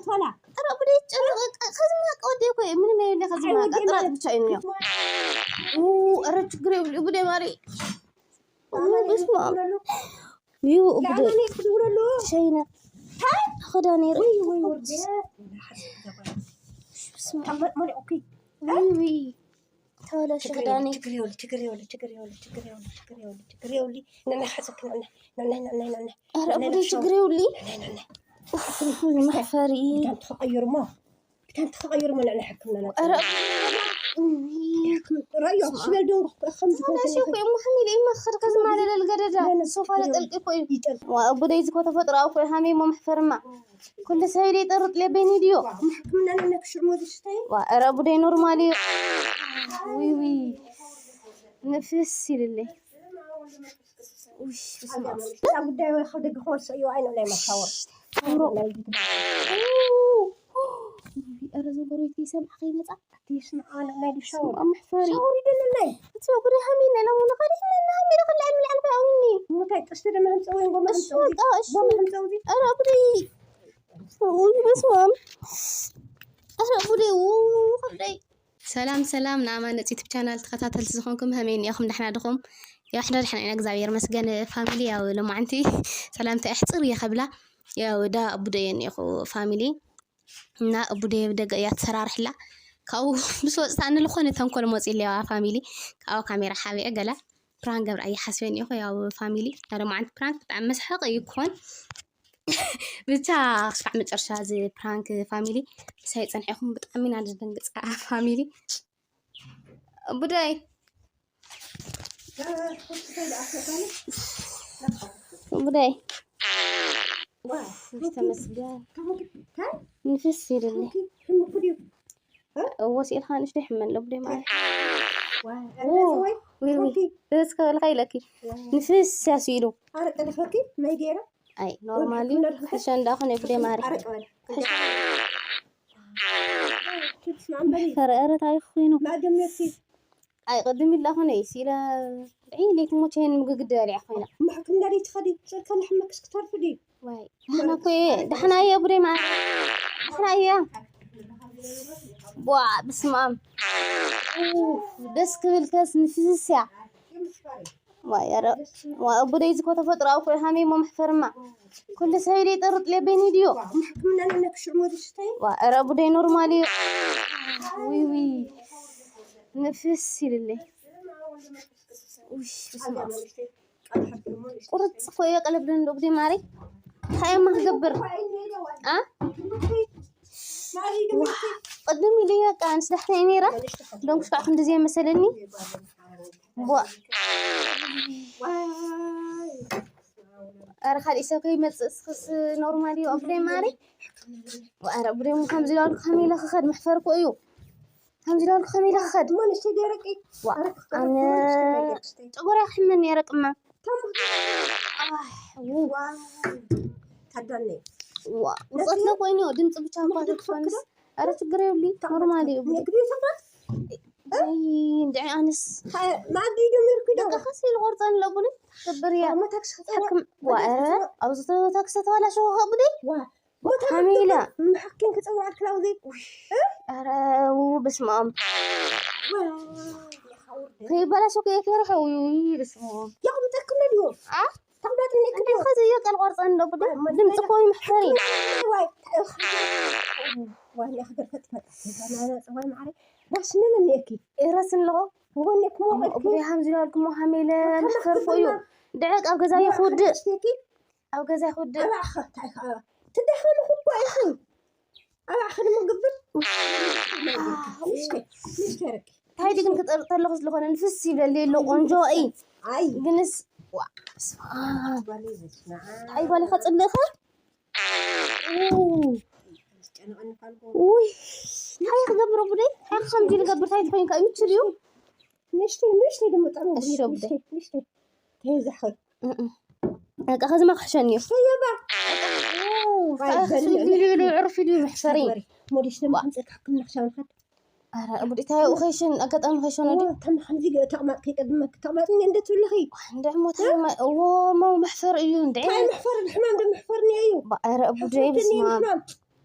ፋላ። ኧረ ቡደይ ጨንቀ-፣ ከዚ ማቀ ወደይ እኮ እዩ። ምንም የለ ከዚ ማቀ ጥራት ብቻ እዩ እኒኦ። ኡ፣ ኧረ ችግር የብሉ፣ ቡደይ ማሪ። ኡ፣ በስመ ኣብ። እዩ፣ ቡደይ። ሸይነ። ኸዳ ነይሩ። በስመ ኣብ። ውይ፣ ውይ። ተበላሸ ችግር የብሉ፣ ክዳነይ። ችግር የብሉ፣ ችግር የብሉ። ነናይ ሓሰብክ፣ ነናይ፣ ነናይ፣ ነናይ፣ ነናይ። ኧረ ነናይ ቡደይ ሻወር። ችግር የብሉ። ነናይ፣ ነናይ። ኡፍ፣ መሕፈሪ። ክዳን ተኸቐይሩ እሞ፣ ክዳን ተኸቐይሩ እሞ፣ ንዕና ሕክምና ናት። ኧረ፣ እይ። ራዮ፣ ስበል ዶ፣ ከም ተበላሸ እኮ እሞ፣ ሓሚለ ይመኽር፣ ከዚ ማለለ ልገደዳ፣ ሶፋ ለጠልቂ እኮ እዩ። ይጠልቂ። ዋ፣ ቡደይ ዝኮ ተፈጥሮ እኮ እዩ፣ ሃመይ እሞ መሕፈርማ። ኩሉ ሰብ ኢለ ይጠርጥ ለበይኒ ድዮ? ሕክምና ነና ክሽር ሞዚ ሽታይ። ዋ፣ ኧረ ቡደይ ኖርማል እዩ። ውይ፣ ውይ። ንፍስ ይልለይ። ውሽ፣ በስመ ኣብ። እዛ ጉዳይ ወይ ካብ ደገ ክወስኦ እዩ፣ ኣይነ ናይ መሳወር። ኣውሮ። ኧረ፣ እዞም ጎረቤት ከይሰምዓ ከይመጻ። ኣቲ፣ ስምዓ፣ ናይ ሻወር። ስምዓ፣ መሕፈሪ። ሻወር ይደለናይ። እቲ ጉዳይ ሃሚና፣ ሎሚ ንኸዲ ሃሚና፣ ሃሚና፣ ከላ፣ ምልዓል፣ ከላ፣ ኣውኒ። ሙታይ፣ ጥስቲ ደማ ህምፀ ወይ ጎማ እሺ፣ ህምፀ ወይ? በቃ፣ እሺ። ጎማ ህምፀ ወይ? ኧረ፣ ጉዳይ። ውይ፣ በስመ ኣብ። ኧረ፣ ጉዳይ፣ ውይ፣ ጉዳይ። ሰላም ሰላም፣ ንኣማን ነፂ ዩቱብ ቻናል ተኸታተልቲ ዝኾንኩም፣ ከመይ እኒኦኹም? ደሕና ድኹም? ያው፣ ሕና ደሕና ኢና፣ እግዚኣብሔር ይመስገን። ፋሚሊ፣ ያው፣ ሎማዓንቲ ሰላምታ ኣሕፅር እየ ከብላ፣ ያው፣ ዳ ቡደየ እኒኦኹ ፋሚሊ። እና ቡደየ ብደገ እያ ትሰራርሕላ። ካብኡ ምስ ወፅታ ንልኾነ ተንኮል መፂ ኣለዋ ፋሚሊ። ካብኡ ካሜራ ሓቢአ ገላ ፕራንክ ገብራ እየ ሓስበ እኒኦኹ፣ ያው፣ ፋሚሊ። ናይ ሎማዓንቲ ፕራንክ ብጣዕሚ መስሓቂ እዩ ክኾን። ብቻ ክስፋዕ መጨረሻ እዚ ፕራንክ ፋሚሊ ምሳይ ጸንሐኹም ብጣዕሚ ኢና ዝደንግጻ ፋሚሊ። ቡዳይ፣ ቡዳይ፣ ተመስገን። ንፍስ ይልኒ። እዎ፣ ስኢልካ ንእሽተይ ሕመን ኣሎ፣ ቡዳይ ማለት። ውይ፣ ውይ። ደስ ከበልካ ኢለኪ። ንፍስ ያስኢሉ። ኣይ፣ ኖርማሊ። ሕሸ እንዳኹን የብደ ማሪ። ሕሸ። ኧረ፣ ኧረ፣ ታይ ኮይኑ? ኣይ፣ ቅድም ኢላ ኾነ፣ ኢለ፣ ዒ፣ ለይቲ ሞቼን ምግግድ በሊዓ ኮይና። ማሕክም እንዳደይ ትኸዲ፣ ጨካ ለሕመክስ ክትተርፊ ድዩ? ዋይ፣ ደሕና እኮ እየ፣ ደሕና እየ፣ ቡደይ ማለት፣ ደሕና እየ። ቧ፣ በስመ ኣብ። ኡፍ፣ ደስ ክብል ከስ ንፍስስ እያ። ዋይ፣ ኧረ፣ ዋ፣ ቡደይ ዝኮ ተፈጥሮኣዊ እኮ እዩ፣ ሃመይ እሞ መሕፈርማ። ኩሉ ሰብ ኢለ ይጠርጥ ለበይኒ ድዮ? ማሕክምና ነና ክሽዑ ሞት ሽታይ? ዋ፣ ኧረ፣ ቡደይ ኖርማል እዩ። ውይ፣ ውይ፣ ንፍስ ይልለይ። ውሽ፣ በስመ ኣብ። ቁርጽ እኮ እየ ቀለብ ደንዶ፣ ቡደይ ማሪ። እንታይ እማ ክገብር? ኣ? ዋ፣ ቅድም ኢሉ እየ በቃ፣ ኣንስ ዳሕና እየ ነይራ። ደንጉሽ ከዓ ክንዲ ዘይመሰለኒ። ቧ። ኧረ፣ ካልእ ሰብ ከይመጽእ፣ እስኽስ ኖርማል እዩ፣ ቡደይ ማሪ። ዋ፣ ኧረ፣ ቡደይ እሞ ከምዚ ኢሉ ኣልኩ፣ ከመይ ኢለ ክኸድ? መሕፈሪ እኮ እዩ። ከምዚ ኢሉ ኣልኩ፣ ከመይ ኢለ ክኸድ? እሞ ንእሽተይ ደረቂ። ዋ፣ ኣረ፣ ኣነ ክኸድ፣ እሞ ንእሽተይ ደረቂ። ጨጎራይ ክሕመኒ፣ ኧረ፣ ቅማ። ተም-፣ ኣህ፣ ው-፣ ዋይ፣ ታዳለይ። ዋ፣ ሙቐት ነው ኮይኑ፣ ድምፂ ብቻ እኮ ምግቢ ክትኮንስ። ትፈቅዶ? ኧረ፣ ችግር የብሉ፣ ኖርማል እዩ። ምግቢ ይፈቅዶ? ኣይ፣ እንድዒ ኣነስ። ሀ-፣ ማዕዲ ጀሚርኩ ዶ? በቃ፣ ከስ ኢሉ ቆርፀን ኣለቡኒ። ክብር እያ። እሞ ታክሲ ክፀውዕ? ሓክም፣ ዋ፣ ኧረ፣ ኣብዚ ታክሲ ተባላሸወ ከብዲ? ዋ፣ ቦታ ካሜላ። ምሓኪም ክፀውዓልክ ናብዚ? ውይ፣ እ? ኧረ፣ ው፣ በስመ ኣብ። ዋይ፣ ይሓውር ደ። ከይበላሸ እኮ እየ ፈሪሐ። ውይ፣ ውይ፣ በስመ ኣብ። የቕምጠክም ድዩ? ኣ? ተቕመጥኒ እንዴ፣ ክዱ። ከዚ እየ ቀል ቆርፀን እንዶ ብደ። ማ-፣ ድምፂ እኮ ይምሕፈሪ። ዋይ፣ ዋይ፣ ክገርፈጥ መጣ። ዋይ፣ ማዕረ። ዋስንን እኒኤኪ። ኤረስን ኣለኹ። ወኔ ክሞ እሞ ወኪ። ብደ ሃምዚ ዳልኩሞ ሃሜለ ከመ መሕፈር ክትፍና። ፎዩ። ድዕቅ ኣብ ገዛ ይኹድ። ሽቴኪ። ኣብ ገዛይ ክውድእ። ኣባኻ፣ እንታይ ከኣ ትደኸሚ እኮ ኢኺ። ኣባኻ ንምግብር። ኣው። ምሽተ፣ ምሽተ ርቂ። እንታይ ድግን ክጠርጥ ኣለኹ ስለኾነ ንፍስ ይብለሊ ኣሎ ቆንጆ እይ። ኣይ። ግንስ፣ ዋ፣ ስማ። ጓለይ በስመ ኣብ። እንታይ ጓለይ ከጽልእኸ? ኡ። ዝጨነቐኒ ካልጎ። ውይ፣ እንታይ ክገብር ቡደይ? እንታይ ከምዚ ልገብር? እንታይ ትኾይንካ? ይምችል እዩ? ንሽተይ፣ ንሽተይ ደሞ ጣዕሚ እሺ፣ ቡደይ፣ ቡደይ። ንሽተይ፣ ንሽተይ። ተይዛኸይ። እም። በቃ፣ ከዚ መኽሸኒ እዩ። ሰየባ። ኦ፣ ባይ፣ ታይ በል፣ ክስል በል። ኢሉ፣ ኢሉ፣ ዕርፍ ኢሉ፣ መሕፈሪ። መሕፈሪ። ሞዲሽ ደሞ ዋ። ከምፀካ ሕክምና ክሻ ንኸድ። ኣረ፣ ቡዲታይ፣ ኡ፣ ኸይሸን፣ ኣጋጣሚ ኸይሸኖ ድዩ? ዋ፣ ተም-፣ ከምዚ ገ-፣ ተቕማጥ ከይቀድመክ፣ ተቕማጥ እኔ እንደ ትብልኺ። ዋ፣ እንደ ዕሞት እ? ሃይማ-፣ እዎ፣ ሞ መሕፈሪ እዩ፣ እንደ ታይ መሕፈሪ? ሕማም ዶ መሕፈርኒ እዩ? ባ-፣ ኣረ፣ ቡደይ፣ ሕፍርትኒ እዩ በስመ ኣብ። ሕማም።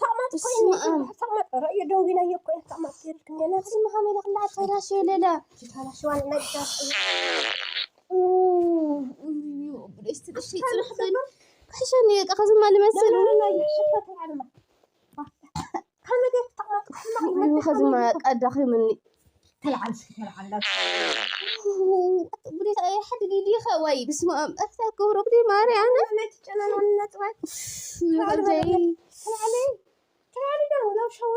ተቕማጥ ኮይኒ ተቕማጥ ረእዮ ደንጉናዮ እኮ ተቕማጥ ገይርክኒ ነዚ መኻመ ኢለ ክላዕ ተላሽ የለላ ተላሽዋን ነግዳስ ብደስቲ ደስቲ ጽንሕ በሉ ክሕሸኒ የቃ ከዝማ ልመስል ከዝማ ቀዳኺ ምኒ ተልዓል እስኪ ተልዓል ቡዴታ ሓደ ሊሊ ኸዋይ ብስማ ኣም ኣርታ ክብሮ ብዲ ማርያና ናይ ትጨናናን ነጥባይ ተልዓል ተልዓል ተልዓል ዳው ላው ሸወ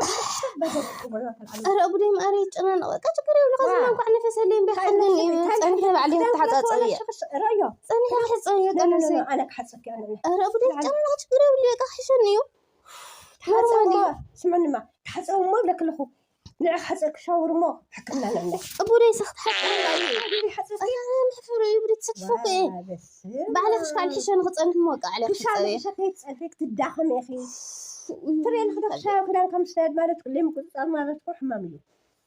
በገ ቁበራ ተልዓል ኣረ ቡዴ ማሪ ጨናን ወቃ ችግር የብሉ ከዚ እንኳዕ ነፈሰለኝ በሓልን ጸንሐ ባዕሊ ተሓጻጸብ እያ ረዮ ጸንሐ ክሕጸብ እያ ገነሰ ኣነ ክሓጸብ እያ ኣረ ቡዴ ጨናን ችግር የብሉ የቃ ክሕሸኒ እዩ ስምዕንማ ክሓጸብ እሞ ብለክልኹ ንዕ ሓፀ ክሻውር ሞ ሕክምና ነምነ እቡደይ ሰኽት ሓፀ ሓፀ ሕፍሩ ይብሪ ትሰክፎ ባዕለ ክሽካል ሕሸ ንክፀንሕ ሞ ቃዕለ ክሻለ ክፀበየ ሸከይ ትፀንሒ ክትዳኸም ኢኺ ትሪኤ ንክደ ክሻ ክዳን ከም ስዳድ ማለት ክልይ ምቁፅፃር ማለት እኮ ሕማም እዩ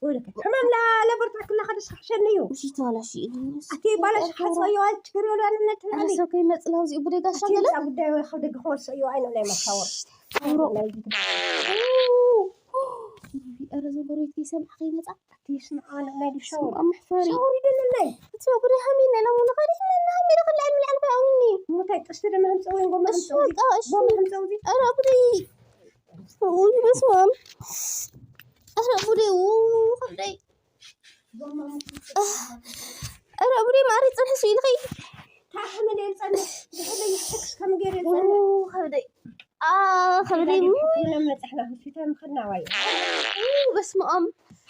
ወይለከ ሕማም ላለ ብርታ ክላ ከደሽ ክሕሸኒ እዩ ምሽ ተዋላሽ እዩ ኣቲ ባላሽ ሓፀዮ ችግር የብሉ ኣንነት ትናሊ ኣነሰው ከይመፅእ ናብዚ እቡደይ ጋሻ ኣቲ ገለ ምፃ ጉዳይ ወይ ካብ ደገ ክወልሶ እዩ ኣይነ ናይ መሻወር ኣውሮ ናይ ጊዜ ኧረ እዞም ጎረቤት ከይሰምዓ ከይመፃ ኣቲ ይስምዓ ናይ ሻወር ስምዓ መሕፈሪ ሻወር ይደለናይ እቲ ጉዳይ ሃሚና ኢና ሙሉ ካሊእ ኢና ሃሚና ከላዕ ምልዓል ከኣውኒ ሙታይ ጥስቲ ደማ ህምፀ ወይ ጎማ እሺ ህምፀ በቃ እሺ ጎማ ህምፀ ወይ ኧረ ጉዳይ ውይ በስመ ኣብ ኧረ ጉዳይ ውይ ጉዳይ ኧረ ጉዳይ ማሪ ፅንሕሱ ኢልኸይ ታሕመል የልፀንሕ ብሕደይ ሕክስ ከም ገይረ የልፀንሕ ከብደይ ከብደይ ሕክምና መፅሕና ሆስፒታል ምኸድና ዋይ በስመ ኣብ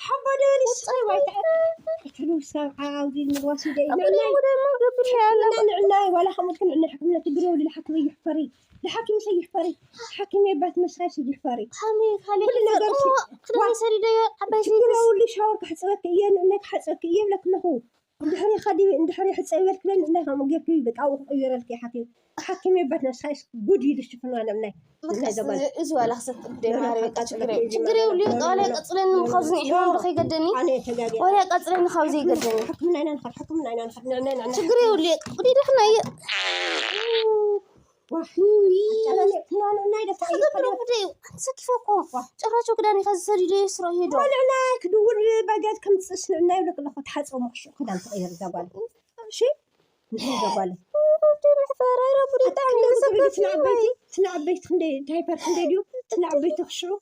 ሓባ ደበሊ ስታይ ዋይ ተዕትሉ ሰብ ዓውዲ ምልዋስ ይደ ኢና ናይ ወደ ማ ገብር ያለ ንዕናይ ዋላ ከምኡ ክንዕና ሕክምና ትግሬ ወዲ ሓክም ይሕፈሪ ንሓኪም ሰይሕፈሪ ሓኪም የባት መስራይ ሰይሕፈሪ ከመይ ካልእ ኩሉ ነገር ሲ- ክደን ሰሪደዮ ዓባይ ችግር ዘይትስ የብሉ ሻወር ክሕፅበክ እየ ንእነ ክሓፅበክ እየ ብለክ ኣለኹ እንድሕሪ ኸዲ እንድሕሪ ሕፀ ይበልክለን ንእነ ከምኡ ጌርክ በቃ ኣብኡ ክቕይረልክ እየ ሓኪም ሓኪም የባት መስራይ ጉድ ኢሉ ሽፍና ለምናይ ንእነ ዘባል እዚ ዋላ ክሰብ ቅደይ ማሪ በቃ ችግር የብሉ ችግር የብሉ ዋላ ቀፅለኒ ካብዚ ንሕማም ዶ ከይገደኒ ኣነ ተጋጊ ዋላ ቀፅለኒ ካብዚ ይገደኒ ሕክምና ኢና ንኸድ ሕክምና ኢና ንኸድ ንዕነ ንዕነ ችግር የብሉ ቁዲ ደሕና እየ ሰኪፎ እኮ ጭራቸው ክዳን ኢኻ ዝሰዲዶ ስሮ ሄዶ ንዕና ክድውል በገድ ከምፅእስ ንዕና ይብለክ ኣለኹ ተሓፀቡ መክሽዑ ክዳን ትቐየር እዛ ጓል እሺ ንሕን እዛ ጓል ትንዓበይቲ ክንደይ ዳይፐር ክንደይ ድዩ ትንዓበይቲ ክሽዑ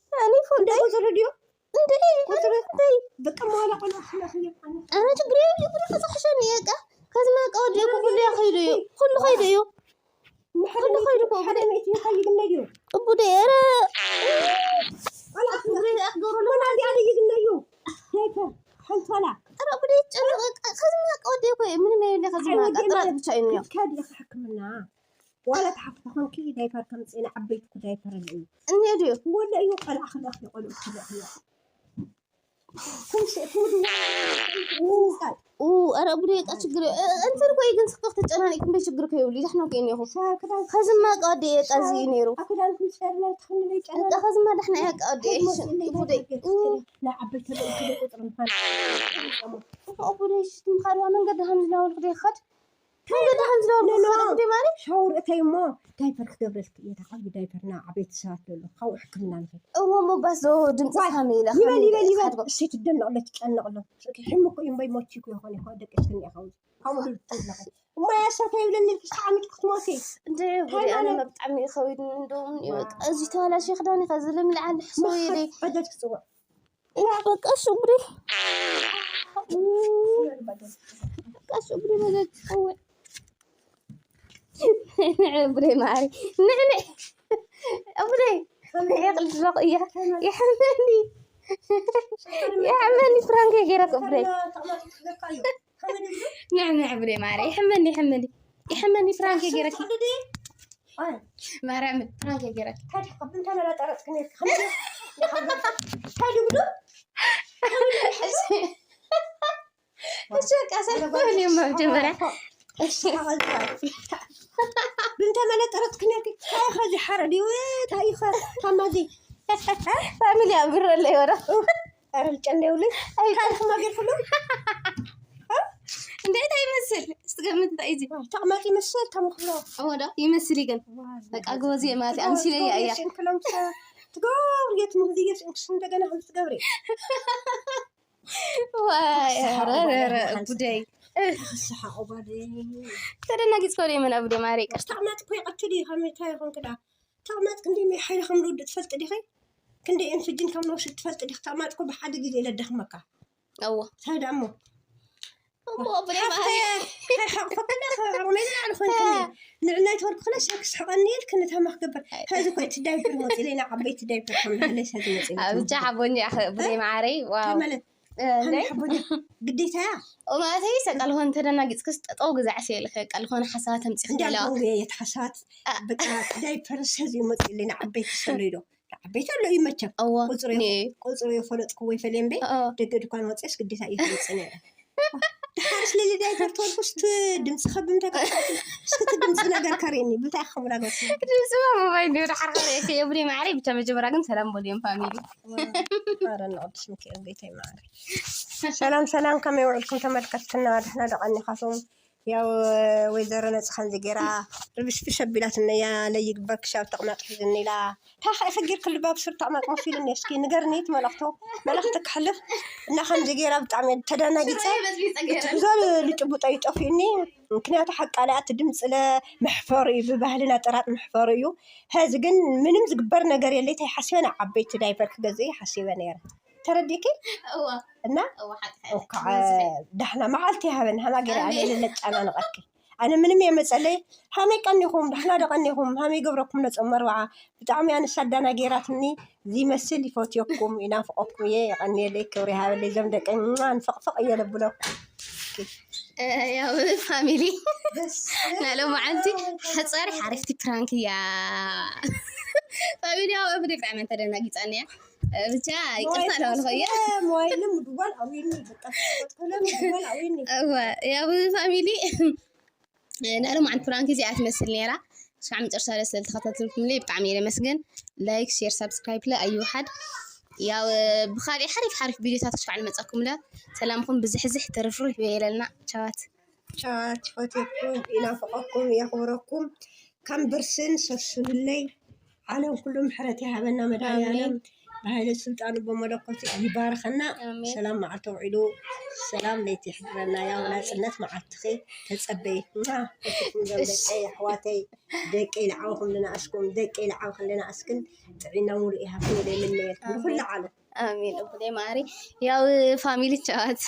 ክንደይ ቁፅሪ ድዩ እንዴ ቁጥሪ በቃ መዋላ ቆልዑ ክለኽዮ ኣነ ችግር የብሉ ይብሉ ከፅሕሸኒ እየ እቃ ከዚ መቃ ወዲኡ ኩሉ ከይዱ እዩ ኩሉ ከይዱ እዩ ኩሉ ከይዱ እኮ ሓደ ሚእቲ ይኸይድ እንደ ድዩ እቡደ ኧረ ቆልዓ ክብሪ ኣክብሩ ወላ እንዲ ኣለ ይግነዩ ዳይፐር ሓንቶላ ኧረ እቡደ ይጨነቅ እቃ ከዚ መቃ ወዲኡ እኮ እዩ ምንም የለ ከዚ መቃ ጥራት ብቻ እዩ ነው ከዲ ሕክምና ዋላ ተሓፍተ ኮንኪ ዳይፐር ከምፅእና ዓበይትኩ ዳይፐር ኣለዩ እኒኦ ድዩ ወለ እዩ ቆልዓ ክልእኽዮ ቆልዑ ክልእኽዮ ኧረ ቡደ የቃ ችግር እንትን ኮይ ግን ስክፍ ተጨናኒቅ ክንበይ ችግር ከይብሉ ይዛሕና ከይ ኔኹ ከዝማ ቃ ወደ የቃ እዚ እዩ ነይሩ እቃ ከዝማ ዳሕና ያቃ ወደ ቡደ ቡደ ሽት ምኻድዋ መንገዲ ሃምዝናወልኩ ደይኸድ ሻወር እተይ እሞ ዳይፐር ክገብረልክ እየ ተቃቢ ዳይፐርና ዓበይቲ ሰባት ዘሎ ካብኡ ሕክምና ንኸድ እሞ ሞባስ ዶ ድምፂ ሳሚ ኢለ ይበል ይበል ይበል እሺ ትደነቅሎ ትጨነቅሎ ሕምኩ እዩ እምበይ ሞቲኩ ይኾን ይኮ ደቂ ስኒ ይኸውን ከምኡ ድብል ትብለኸ እሞ ያሰብ ከይብለኒ ብስዓሚ ክትሞቲ እንደ ወዲ ኣነ ብጣዕሚ ከዊድኒ እንደውም እዩ በቃ እዚ ተባላሽ ክዳን ከዚ ልምልዓል ሕሶ ይደ በጃጅ ክፅውዕ لا بقى شبري بقى شبري ما جاتش قوة نعبري معي نعني أبري يا قلت لك يا يا حماني يا حماني فرانكي غيرك أبري نعم نعبري معي يا حماني يا حماني يا حماني فرانكي غيرك ማርያም ፍራንክ ገይረክ ታዲያ ካብ እንተ መላ ጠረጥክ ነርክ ከምዚ ታዲያ ብዱ እሺ በቃ ሰልፍ ይሁን መጀመሪያ ብንተ መለ ጠረጥክ ነርክ ታይኸ ዝሓረ ድዩ ታይኸ ታማዚ ፋሚሊ ኣብሮ ኣለይ ወረ ኧረ ልጨንደውልኝ ካልክ ማገር ፍሎ እንዴት አይመስል ስትገምት እንታይ እዚ ተቅመጥ ይመስል ተምክሎ ወደ ይመስል ይገን በቃ ጎዚ ማለት ኣምሲለ ያያ ገብርየት ምህዝየስ እንክሱ እንደገና ከም ትገብሪ ዋይ ኧረ ኧረ ጉደይ ተክስሓ ኦባደይ ተደናጊጽ ኮ ደይ መን ኣቡደ ማሪ ይቅርታ ተቕማጥ እኮ ይቐትል እዩ ከመይ እንታይ ይኾን ክዳ ተቕማጥ ክንደይ መይ ሓይሊ ከም ንወድእ ትፈልጥ ዲኸ ክንደይ እንፍጅን ከም ንወስድ ትፈልጥ ዲኽ ተቕማጥ እኮ ብሓደ ግዜ ለደኽመካ እዎ እንታይ ደሞ እዎ ኣቡደ ማሪ ሓፍተየ ከይሓቕፈክላ ከረሜላ ንዓሊ ኮንክኒ ንዕናይ ተወርክኽለ ሰብ ክስሕቐኒ ኢልክኒ ታማ ክገብር ሕዚ ኮ እቲ ዳይፐር መፂለና ዓበይቲ ዳይፐር ከም ናህለይ ሰብ መፂለና ብቻ ሓቦኛ ቡደ ማሪ ዋው ተመለት እንዴ ሓቦኛ ግዴታ እያ ኦማተይ ሰቀልሆን ተደናጊጽክስ ጠጠው ግዛዕ ሲልክ ቀልሆን ሓሳባት ተምጽእ እንዲያ ከለዋ ጎንጎ የተሓሳት በቃ ዳይፐር ሰብ ይመፅልኝ ዓበይቲ ሰሎ ኢዶ ዓበይቲ ኣሎ እዩ መቸም እዎ ቁፅሩ ኔ ቁፅሩ የፈለጥኩ ወይ ፈለምበ ኦ ደገ ድኳን ወፅስ ግዴታ እዩ ትመፅእ ነረ ድሓርስ ልሊ ዳይፐር ተወልኩ ስቲ ድምፂ ከብም ተቀ ስቲ ድምፂ ነገር ከርእኒ ብታይ ከምላ ገ ድምፅዋ ሞባይል ዲዮ ድሓር ከርእየክ የቡዴ ማዕረይ ብቻ መጀመርያ ግን ሰላም ቦልዮም ፋሚሊ ማረና ቅዱስ ሚካኤል ቤተይ ማረ ሰላም ሰላም ከመይ ውዕልኩም ተመልከትትና ድሕና ደቐኒኻትኩም ያው ወይዘሮ ነፂ ከምዚ ገይራ ርብሽፍሽ ኣቢላትና እያ ለይግበርክሽ ኣብ ተቕማጥ ሒዝኒ ኢላ እንታይ ከ ኢኺ ጌርኪ ልባ ብስር ተቕማጥ መሲሉኒ እስኪ ንገርኒ እቲ መልእኽቶ መልእኽቲ ክሕልፍ እና ከምዚ ገይራ ብጣዕሚ ተደናጊፀ እቲ ጉዞ ልጭቡጦ ይጠፊኡኒ ምክንያቱ ሓቃለ ኣቲ ድምፅለ መሕፈሩ እዩ ብባህልና ጥራጥ መሕፈሩ እዩ ሀዚ ግን ምንም ዝግበር ነገር የለይ እንታይ ሓሲበ ናብ ዓበይቲ ዳይፐር ክገዝእ እዩ ሓሲበ ነይረ ተረዲእኪ እና እንኳዕ ዳሕና መዓልቲ ይሃበኒ ሃማ ገይረ ኣነ ልለጫናንቐኪ ኣነ ምንም የመፀለይ ሃመይ ቀኒኹም ዳሕና ዶ ቀኒኹም ሃመይ ገብረኩም ነፆም መርባዓ ብጣዕሚ ኣነስ ኣዳና ገይራትኒ ዝመስል ይፈትየኩም ይናፍቐኩም እየ የቐንየለይ ክብሪ ሃበለይ ዘም ደቀ ንፈቕፈቕ እየ ለብሎ ያው ፋሚሊ ናሎም መዓልቲ ሕፀሪ ሓሪፍቲ ፕራንክ እያ ፋሚሊ ያው እብዲ ብጣዕሚ ተደናጊፃኒ እያ ብቻ ይቅርታ ለበልኮ እየ ሞባይልም ድዋል ኣዊኒ በቃ ሞባይል ኣዊኒ እወ ያው ፋሚሊ ናሎም መዓልቲ ፕራንክ እዚኣ ትመስል ነይራ እስካዕ መጨረሻ ስለ ዝተኸታተልኩምለይ ብጣዕሚ እየ ለመስገን ላይክ ሼር ሳብስክራይብ ለ ኣይውሓድ ያው ብካሊእ ሓሪፍ ሓሪፍ ቪዲዮታት ክስፋዕ ንመፀኩም ለ ሰላምኩም ብዝሕዝሕ ትርፍርፍ ይበለልና ቻዋት ቻዋት ይፈትየኩም ይናፍቀኩም የኽብረኩም ከም ብርስን ሰሱልለይ ዓለም ኩሉ ምሕረት ይሃበና መድኃኒዓለም ብኃይለ ስልጣኑ በመለኮቱ ይባርኸና ሰላም መዓልቲ ውዒሉ ሰላም ለይቲ ይሕድረና ያው ናፅነት መዓልትኺ ተፀበይ ደቂ ኣሕዋተይ ደቂ ልዓው ክልናኣስኩም ደቂ ልዓው ክልናኣስክን ጥዒና ሙሉእ ይሃብኩም ይምነየልኩም ንኩሉ ዓለም ኣሚን እቡደይ ማሪ ያው ፋሚሊ ቻዋት